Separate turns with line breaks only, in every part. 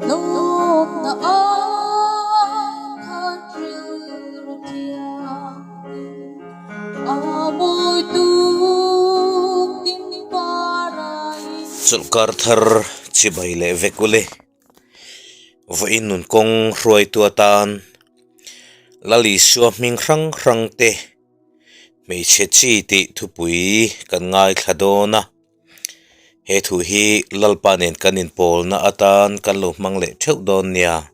Lawmna ai khat rilru thianghlim a mawi tuk ding parai.
Chawlhkar thar chibai leh vek ule. Vawiin nun kawng hruaitu atan Lal Isua hming hrang hrang te hmeichhe chi tih thupui kan ngaithla dawn a. He thu hi Lalpa nen kan inpawlna atan kan lo hmang leh theuh dawn nia.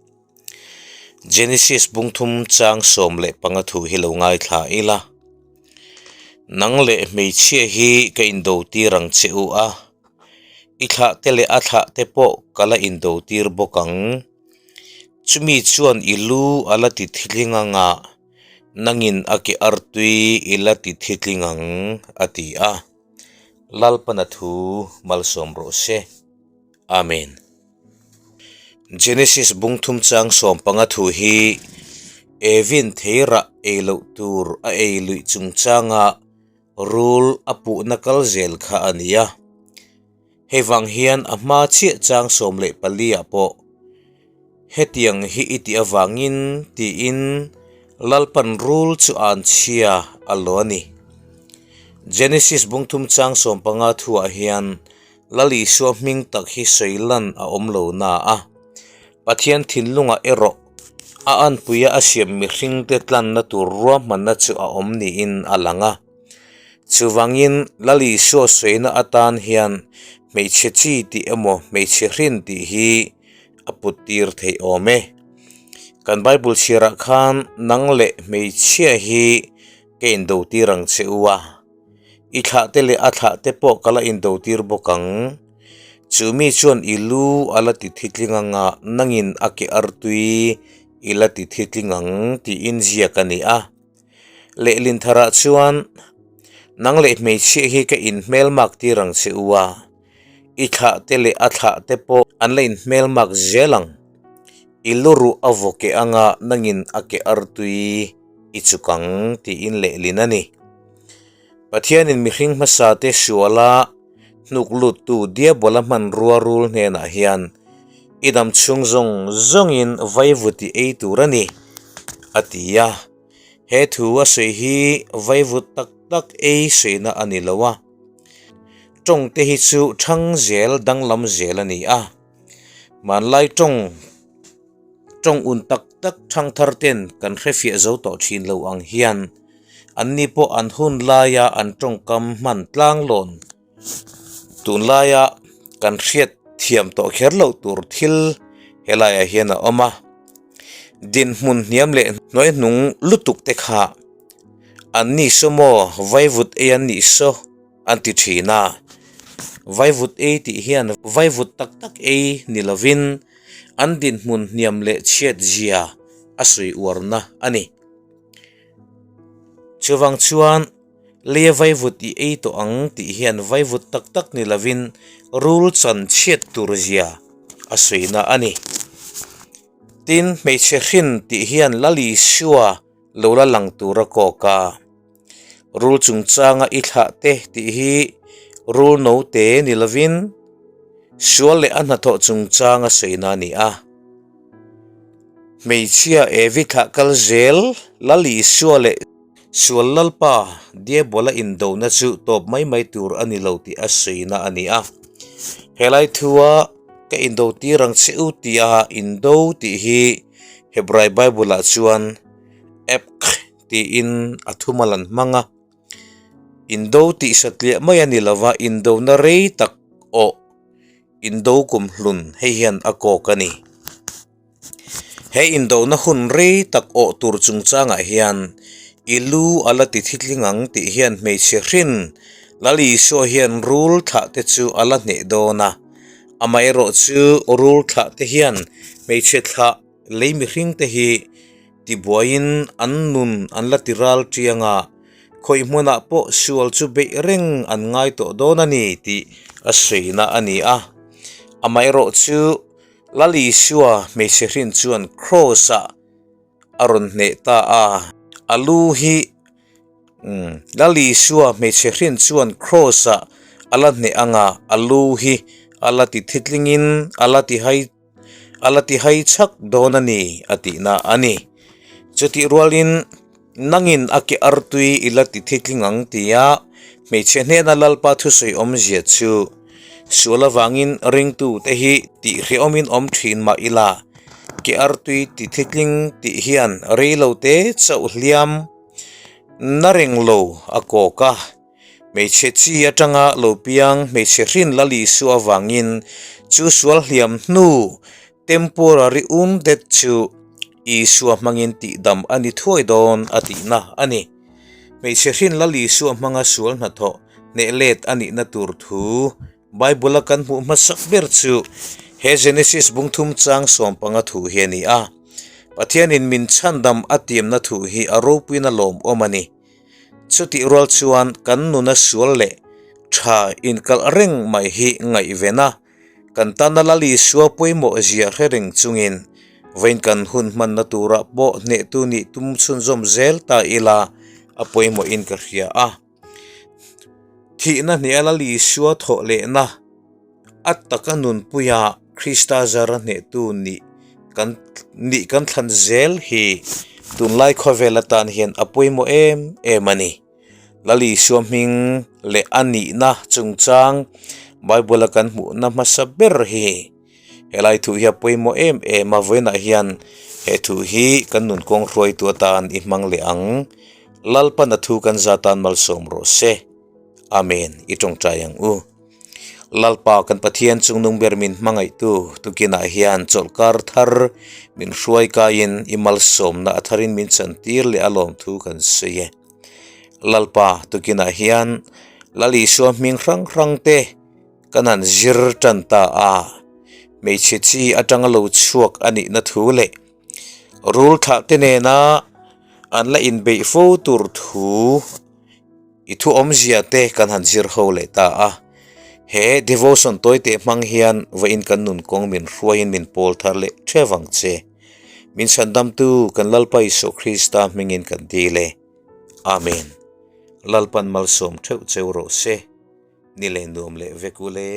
Genesis bungthum chang 15 thu hi lo ngaithla ila. Nang leh hmeichhia hi ka indo tir ang che u a, i thlah te leh a thlah te pawh ka la indo tir bawk ang. Chumi chuan i lu a la ti thitling anga nangin a ke artui i la ti thitling ang, a ti a. Lalpana thu malsawm rawh se. Amen. Genesis bungthum chang 15 thu hi Evin theirah ei loh tur a ei luih chungchanga rul a puhna kal zel kha a ni a. Hei vang hian a hma chiah chang 14 ah pawh hetiang hi i tih avangin tiin Lalpan rul chu an chhia a lo a ni. Genesis bungthum chang 15 thuah hian Lal Isua hming tak hi sawi lan a awm lo na a, Pathian thinlungah erawh a anpuia a siam mihringte tlanna tur ruahmanna chu a awm niin a lang a. Chuvangin Lal Isua sawina atan hian hmeichhe chi tih emaw hmeichhe hrin tih hi a put tir theih awm e. Kan Bible chhiarah khan nang leh hmeichhia hi ka indo tir ang che u a, i thlah te leh a thlah te pawh ka la indo tir bawk ang. Chu mi chuan i lu a la ti thitling anga nangin a ke artui i la ti thitling ang tiin ziak a ni a. Lehlin tharah chuan, Nang leh hmeichhia hi ka inhmelmak tir ang che u a, i thlah te leh a thlah te pawh an la inhmelmak zel ang. I lu ruh a vaw keh anga nangin a keh artui i chuk ang tiin lehlin a ni. Pathianin mihring hmasa te suala hnuk luttu Diabola hmanrua rul hnenah hian i dam chhung zawng zawngin vaivut i ei tur a ni, a ti a. He thu a sawi hi vaivut tak tak ei sawina a ni lo a, tawng te hi chu thang zel danglam zel a ni a. Hmanlai tawng tawng un tak tak thang thar ten kan hrefiah zo tawh thin lo ang hian anni pawh an hun laia an tawngkam hman tlanglawn tunlaia kan hriat thiam tawh kher loh tur thil helaiah hian a awm a. Dinhmun hniam leh hnuaihnung lutuk te kha an ni saw maw vaivut ei an nih saw an ti thin a. Vaivut ei tih hian vaivut tak tak ei ni lovin an dinhmun hniam leh chhiat zia a sawi uarna a ni. Chuvang chuan leia vaivut i ei tawh ang tih hian vaivut tak tak ni lovin rul chan chhiat tur zia a sawina a ni. Tin, hmeichhe hrin tih hian Lal Isua lo la lang tur a kawk a. Rul chungchanga i thlah te tih hi rul note ni lovin sual leh a hnathawh chungchanga sawina a ni a. Hmeichhia Evi thlah kal zel Lal Isua leh Sual Lalpa Diabola indona chu tawp mai mai tur a ni lo tih a sawina a ni a. Helai thua ka indo tir ang che u tia indo tih hi Hebrai Bible-ah chuan epk tiin a thumal an hmang a. Indo tih satliah mai a ni lova, indona rei tak awh Indo kum hlun hei hian a kawk a ni. He indona hun rei tak awh tur chungchangah hian i lu a la ti thitling ang tih hian hmeichhe hrin Lal Isua hian rul thlah te chu a la hneh dawn a, amaherawh chu rul thlah te hian hmeichhe thlah lei mihring te hi tibuaiin an nun an la ti ral tiang a, khawih hmunah pawh sual chu beih reng an ngai tawh dawn a ni tih a sawina a ni a. Amaherawh chu Lal Isua hmeichhe hrin chuan Kraws-ah a rawn hneh ta a, a lu hi Lal Isua hmeichhe hrin chuan Kraws-ah a la hneh ang a, a lu hi a la ti thitlingin a la ti hai. a la ti hai chhak dawn a ni a tihna a ni. Chutih rualin nangin a ke artui i la ti thitling ang tia hmeichhe hnena Lalpa thusawi awmzia chu sual avangin ringtute hi tihhrehawmin awm thin mah ila ke artui ti thitling tih hian reilote chauh hliam na reng lo a kawk a. Hmeichhe chi atanga lo piang hmeichhe hrin la Isua avangin chu sual hliam hnu temporary wounded chu Isua hmangin tihdam a ni thuai dawn a tihna a ni. Hmeichhe hrin la Isua hmanga sual hnathawh hneh let a nihna tur thu Bible-a kan hmuh hmasak ber chu he Genesis bungthum chang 15 thu hi a ni a. Pathianin min chhandam a tiamna thu hi a ropuina lawmawm a ni. Chutih rual chuan kan nuna sual leh tha inkalh reng mai hi ngaihven a, kan tana Lal Isua pawimawh zia hre reng chungin vawiin kan hun hmanna turah pawh hnehtu nih tum chhunzawm zel ta ila a pawimawhin ka hria a. Thihna hneha Lal Isua thawh lehna a taka nunpuia Krista zara hnehtu nih kan nih kan thlan zel hi tunlai khawvel atan hian a pawimawh em em a ni. Lal Isua hming leh a nihna chungchang Bible a kan hmuhna hmasa ber hi helai thu hi a pawimawh em em a, vawiinah hian he thu hi kan nun kawng hruaitu atan i hmang leh ang. Lalpana thu kan za tan malsawm rawh se. Amen i tawngtai ang u. Lalpa kan Pathian chungnung ber min hmangaihtu tukinah hian chawlhkar thar min hruai kaiin i malsawmna a tharin min chantir leh a lawmthu kan sawi e. Lalpa tukinah hian Lal Isua hming hrang hrang te kan han zir tan ta a, hmeichhe chi atanga lo chhuak a nihna thu leh rul thlah te nena an la inbeih fo tur thu I thu awmzia te kan han zir ho leh ta a, he devotion tawite hmang hian vawiin kan nun kawng min hruaiin min pawl thar leh theuh ang che. Min chhandamtu kan Lalpa Isua Krista hmingin kan dil e. Amen. Lalpan malsawm theuh cheu rawh se. Ni leh nuam leh vek u le.